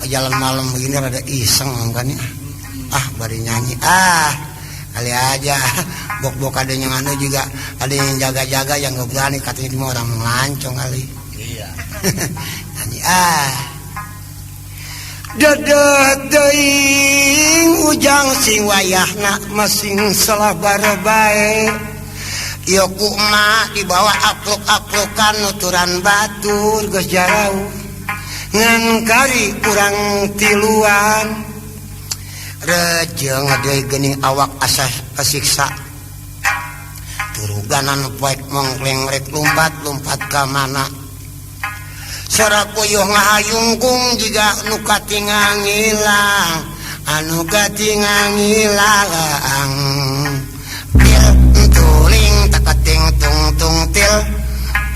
jalan malam begini rada iseng kan ya. Bari nyanyi. Kali aja bok-bok ada yang anu juga, ada yang jaga-jaga yang nggak berani katanya cuma orang melancong kali. Iya. Nyanyi Dadah teuing ujang sing wayahna masing salabar bae. Ieu kumaha dibawa apluk-aplukan nuturan batur geus jarau. Ngan kari kurang tiluan. Rejeng deui geuning awak asa kasiksa. Turuganan poek mongkleng-rek lumpat-lumpat ka mana. Sora puyuh ngahayungkung jiga anu katingang ngilang, anu katingang ngilang. Til tuling takating tung tung til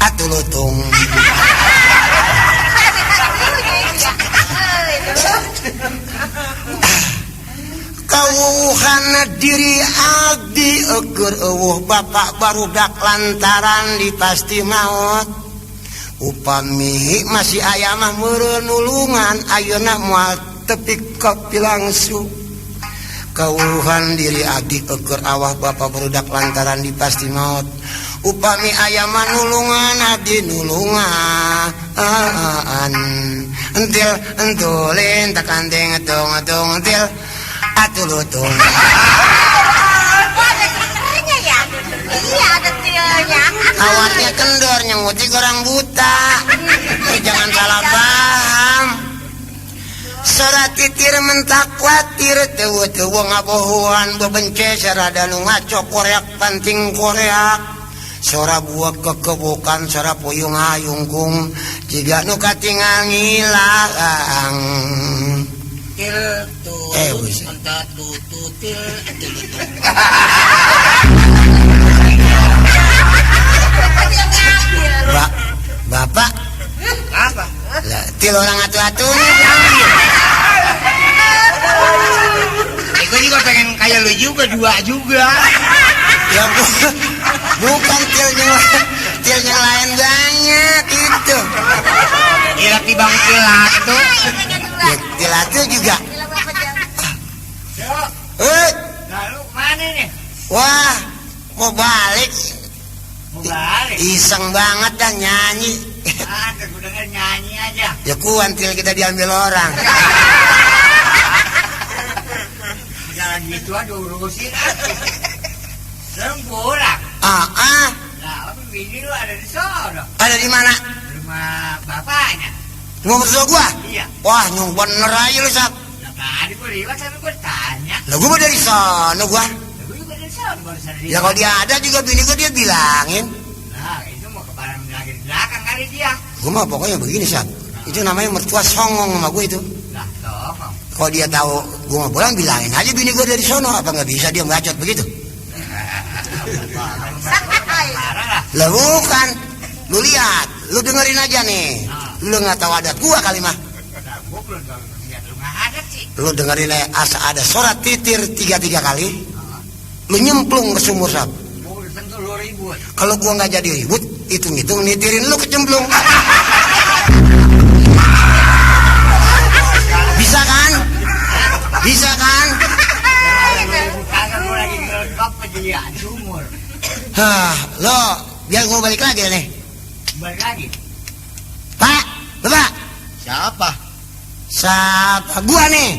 atulutung. Kawuhan diri abdi eueur eueuh bapak barudak lantaran dipasti maot. Upami masih aya mah meureun nulungan ayeuna moal tepi ka pilangsu. Kawuhan diri abdi eueur awah bapak barudak lantaran dipasti maot. Upami aya mah nulungan abdi nulungan. Entil entulin takandeng etung-etung entil atulutung. Iya ada tilnya. Awatnya kendor nyemuti orang buta. Jangan salah paham. Sora titir mentak kuatir teu-teu ngabohoan bebence sarada nu ngaco koreak panting koreak. Sora buak kekebukan sora puyung hayungkung jiga nu katingal ngilang. Til tuh entah tutil. Bapak Apa? lah til orang atu-atunya. Gue juga pengen kayak lu juga, dua juga. Ya bukan til yang lain banyak itu. Irak di bang Tilatu. Ya, Tilatu juga. Lalu mana nih? Wah, mau balik. Mau balik? Iseng banget dah nyanyi. Gue denger nyanyi aja. Ya kuantil kita diambil orang. Jangan gitu aja urusin. Sempurna. Nah, bini lu ada di sana. Ada di mana? Rumah bapaknya. Rumah mertua gua? Iya. Wah, nyung bener aja lu, Sap. Nah, tadi gue lewat tapi gue tanya. Lah gua mah dari sono gua. Gue juga dari sana baru sadar. Ya kalau dia ada juga bini gua dia bilangin. Nah, itu mau ke barang lagi di belakang kali dia. Gua mah pokoknya begini, Sap. Itu namanya mertua songong sama gua itu. Lah, tolong. Kalau dia tahu gua mau pulang bilangin aja bini gua dari sono, apa nggak bisa dia bacot begitu? Parah lah. Lah bukan. Lu lihat, lu dengerin aja nih. Lu nggak tahu adat gua kali mah. Gue belum lihat lu nggak ada sih. Lu dengerin aja asa ada surat titir 3 kali. Lu nyemplung ke sumur, Sap. Gue tentu lu ribut. Kalau gua nggak jadi ribut, hitung-hitung nitirin lu kecemplung. Bisa kan? Bisa kan? Karena gue lagi ngelengkap aja sumur. Lo biar gua balik lagi nih. Balik lagi. Pak, Bapak. Siapa? Siapa? Gua nih.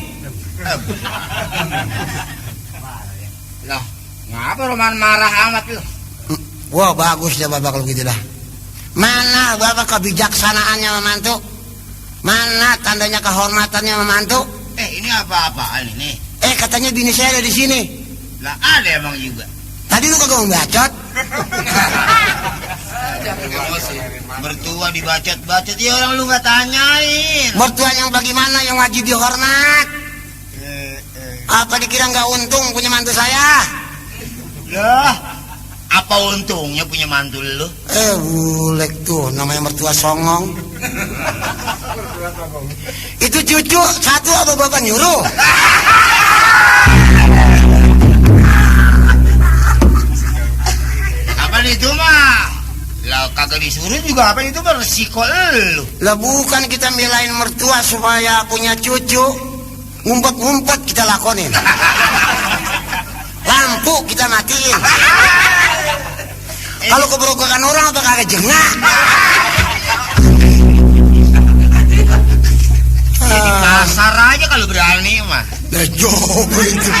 Loh, ngapa Roman marah amat lu? Wah, bagus ya Bapak kalau gitu dah. Mana Bapak kebijaksanaannya memantu? Mana tandanya kehormatannya memantu? Ini apa-apaan ini? Katanya bini saya ada di sini. Lah ada emang juga. Tadi lu kagak membacot? Mertua dibacot-bacot ya orang lu nggak tanyain. Mertua yang bagaimana yang wajib dihormat? Apa dikira nggak untung punya mantu saya? Lah, apa untungnya punya mantu lu? Bulek tuh namanya mertua songong. Itu cucu satu apa Bapak nyuruh? Apa itu mah? Lah kagak disuruh juga apa itu beresiko lu. Lah bukan kita belain mertua supaya punya cucu. Ngumpet-ngumpet kita lakonin. Lampu kita matiin. Kalau keberokokan orang apa kagak jengah. Jadi kasar aja kalau berani mah. Nah, coba itu.